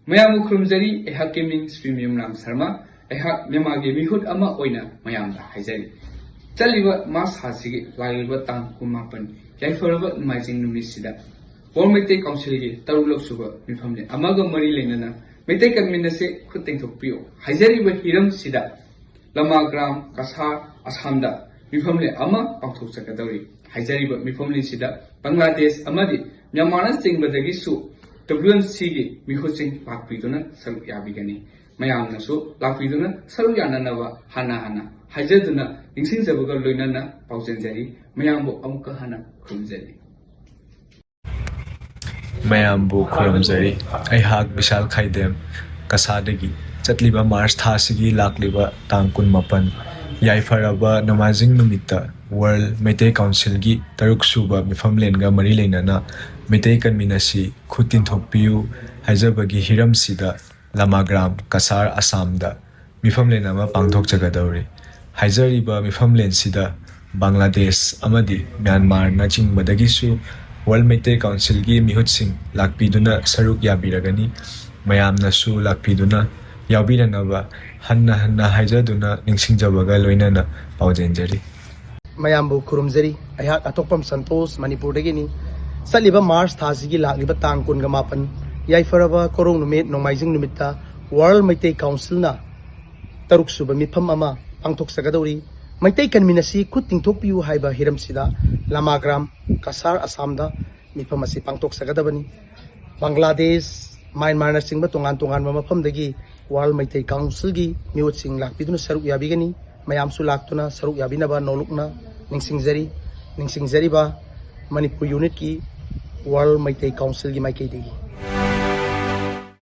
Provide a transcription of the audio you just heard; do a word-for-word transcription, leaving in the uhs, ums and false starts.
ꯃꯌꯥꯝꯕꯨ ꯈꯨꯔꯨꯝꯖꯔꯤ꯫ ꯑꯩꯍꯥꯛꯀꯤ ꯃꯤꯡ ꯁ꯭ꯔꯤ ꯃꯌꯨꯝ ꯔꯥꯝ ꯁꯔꯃ꯫ ꯑꯩꯍꯥꯛ ꯃ꯭ꯌꯥꯟꯃꯥꯔꯒꯤ ꯃꯤꯍꯨꯠ ꯑꯃ ꯑꯣꯏꯅ ꯃꯌꯥꯝꯗ ꯍꯥꯏꯖꯔꯤ꯫ ꯆꯠꯂꯤꯕ ꯃꯥꯔꯆ ꯊꯥꯁꯤꯒꯤ ꯂꯥꯛꯂꯤꯕ ꯇꯥꯡ ꯀꯨꯟꯃꯥꯄꯟ ꯌꯥꯏꯐꯔꯕ ꯅꯣꯡꯃꯥꯏꯖꯤꯡ ꯅꯨꯃꯤꯠꯁꯤꯗ ꯋꯥꯔꯜ ꯃꯩꯇꯩ ꯀꯥꯎꯟꯁꯤꯜꯒꯤ ꯇꯔꯨꯛꯂꯛ ꯁꯨꯕ ꯃꯤꯐꯝꯅꯦ ꯑꯃꯒ ꯃꯔꯤ ꯂꯩꯅꯅ ꯃꯩꯇꯩ ꯀꯟꯃꯤꯟꯅꯁꯦ ꯈꯨꯠ ꯇꯤꯡꯊꯣꯛꯄꯤꯌꯨ ꯍꯥꯏꯖꯔꯤꯕ ꯍꯤꯔꯝꯁꯤꯗ ꯂꯃꯥꯒ꯭ꯔꯥꯝ ꯀꯁꯥꯔ ꯑꯁꯥꯝꯗ ꯃꯤꯐꯝꯂꯦꯟ ꯑꯃ ꯄꯥꯡꯊꯣꯛꯆꯒꯗꯧꯔꯤ꯫ ꯍꯥꯏꯖꯔꯤꯕ ꯃꯤꯐꯝꯂꯦꯟꯁꯤꯗ ꯕꯪꯒ꯭ꯂꯥꯗꯦꯁ ꯑꯃꯗꯤ ꯃ꯭ꯌꯥꯟꯃꯥꯔꯅꯆꯤꯡꯕꯗꯒꯤꯁꯨ ꯗꯕ꯭ꯂꯤꯌꯨ ꯑꯦꯟ ꯁꯤꯒꯤ ꯃꯤꯍꯨꯠꯁꯤꯡ ꯂꯥꯛꯄꯤꯗꯨꯅ ꯁꯔꯨꯛ ꯌꯥꯕꯤꯒꯅꯤ꯫ ꯃꯌꯥꯝꯅꯁꯨ ꯂꯥꯛꯄꯤꯗꯨꯅ ꯁꯔꯨꯛ ꯌꯥꯅꯅꯕ ꯍꯥꯟꯅ ꯍꯥꯟꯅ ꯍꯥꯏꯖꯗꯨꯅ ꯅꯤꯡꯁꯤꯡꯖꯕꯒ ꯂꯣꯏꯅꯅ ꯄꯥꯎꯖꯦꯟꯖꯔꯤ꯫ ꯃꯌꯥꯝꯕꯨ ꯑꯃꯨꯛꯀ ꯍꯟꯅ ꯈꯨꯔꯨꯝꯖꯔꯤ꯫ ꯃꯌꯥꯝꯕꯨ ꯈꯨꯔꯨꯝꯖꯔꯤ꯫ ꯑꯩꯍꯥꯛ ꯕꯤꯁꯥꯜ ꯈꯥꯏꯗꯦꯝ, ꯀꯁꯥꯗꯒꯤ꯫ ꯆꯠꯂꯤꯕ ꯃꯥꯔꯆ ꯊꯥꯁꯤꯒꯤ ꯂꯥꯛꯂꯤꯕ ꯇꯥꯡ ꯀꯨꯟꯃꯥꯄꯟ ꯌꯥꯏꯐꯔꯕ ꯅꯣꯡꯃꯥꯏꯖꯤꯡ ꯅꯨꯃꯤꯠꯇ ꯋꯥꯔꯜ ꯃꯩꯇꯩ ꯀꯥꯎꯟꯁꯤꯜꯒꯤ ꯇꯔꯨꯛ ꯁꯨꯕ ꯃꯤꯐꯝꯂꯦꯟꯒ ꯃꯔꯤ ꯂꯩꯅꯅ ꯃꯩꯇꯩ ꯀꯟꯃꯤꯟꯅꯁꯤ ꯈꯨꯠ ꯇꯤꯟꯊꯣꯛꯄꯤꯌꯨ ꯍꯥꯏꯖꯕꯒꯤ ꯍꯤꯔꯝꯁꯤꯗ ꯂꯃꯥꯒ꯭ꯔꯥꯝ ꯀꯁꯥꯔ ꯑꯁꯥꯝꯗ ꯃꯤꯐꯝꯂꯦꯟ ꯑꯃ ꯄꯥꯡꯊꯣꯛꯆꯒꯗꯧꯔꯤ꯫ ꯍꯥꯏꯖꯔꯤꯕ ꯃꯤꯐꯝꯂꯦꯟꯁꯤꯗ ꯕꯪꯒ꯭ꯂꯥꯗꯦꯁ ꯑꯃꯗꯤ ꯃ꯭ꯌꯥꯟꯃꯥꯔꯅꯆꯤꯡꯕꯗꯒꯤꯁꯨ ꯋꯥꯔꯜ ꯃꯩꯇꯩ ꯀꯥꯎꯟꯁꯤꯜꯒꯤ ꯃꯤꯍꯨꯠꯁꯤꯡ ꯂꯥꯛꯄꯤꯗꯨꯅ ꯁꯔꯨꯛ ꯌꯥꯕꯤꯔꯒꯅꯤ꯫ ꯃꯌꯥꯝꯅꯁꯨ ꯂꯥꯛꯄꯤꯗꯨꯅ ꯌꯥꯎꯕꯤꯔꯅꯕ ꯍꯟꯅ ꯍꯟꯅ ꯍꯥꯏꯖꯗꯨꯅ ꯅꯤꯡꯁꯤꯡꯖꯕꯒ ꯂꯣꯏꯅꯅ ꯄꯥꯎꯖꯦꯟꯖꯔꯤ꯫ ꯃꯌꯥꯝꯕꯨ ꯈꯨꯔꯨꯝꯖꯔꯤ꯫ ꯑꯩꯍꯥꯛ ꯑꯊꯣꯛꯄꯝ ꯁꯟꯇꯣꯁ, ꯃꯅꯤꯄꯨꯔꯗꯒꯤꯅꯤ꯫ ꯆꯠꯂꯤꯕ ꯃꯥꯔꯆ ꯊꯥꯁꯤꯒꯤ ꯂꯥꯛꯂꯤꯕ ꯇꯥꯡ ꯀꯨꯟꯒ ꯃꯥꯄꯟ ꯌꯥꯏꯐꯔꯕ ꯀꯣꯔꯧ ꯅꯨꯃꯤꯠ ꯅꯣꯡꯃꯥꯏꯖꯤꯡ ꯅꯨꯃꯤꯠꯇ ꯋꯥꯔꯜ ꯃꯩꯇꯩ ꯀꯥꯎꯟꯁꯤꯜꯅ ꯇꯔꯨꯛ ꯁꯨꯕ ꯃꯤꯐꯝ ꯑꯃ ꯄꯥꯡꯊꯣꯛꯆꯒꯗꯧꯔꯤ꯫ ꯃꯩꯇꯩ ꯀꯟꯃꯤꯟꯅꯁꯤ ꯈꯨꯠ ꯇꯤꯡꯊꯣꯛꯄꯤꯌꯨ ꯍꯥꯏꯕ ꯍꯤꯔꯝꯁꯤꯗ ꯂꯃꯥꯒ꯭ꯔꯥꯝ ꯀꯁꯥꯔ ꯑꯁꯥꯝꯗ ꯃꯤꯐꯝ ꯑꯁꯤ ꯄꯥꯡꯊꯣꯛꯆꯒꯗꯕꯅꯤ꯫ ꯕꯪꯒ꯭ꯂꯥꯗꯦꯁ, ꯃ꯭ꯌꯥꯟꯃꯥꯔꯅꯆꯤꯡꯕ ꯇꯣꯉꯥꯟ ꯇꯣꯉꯥꯟꯕ ꯃꯐꯝꯗꯒꯤ ꯋꯥꯔꯜ ꯃꯩꯇꯩ ꯀꯥꯎꯟꯁꯤꯜꯒꯤ ꯃꯤꯍꯨꯠꯁꯤꯡ ꯂꯥꯛꯄꯤꯗꯨꯅ ꯁꯔꯨꯛ ꯌꯥꯕꯤꯒꯅꯤ꯫ ꯃꯌꯥꯝꯁꯨ ꯂꯥꯛꯇꯨꯅ ꯁꯔꯨꯛ ꯌꯥꯕꯤꯅꯕ ꯅꯣꯂꯨꯛꯅ ꯅꯤꯡꯁꯤꯡꯖꯔꯤ꯫ ꯅꯤꯡꯁꯤꯡꯖꯔꯤꯕ ꯃꯅꯤꯄꯨꯔ ꯌꯨꯅꯤꯠꯀꯤ ꯋꯥꯔꯜ ꯃꯩꯇꯩ ꯀꯥꯎꯟꯁꯤꯜꯒꯤ ꯃꯥꯏꯀꯩꯗꯒꯤ꯫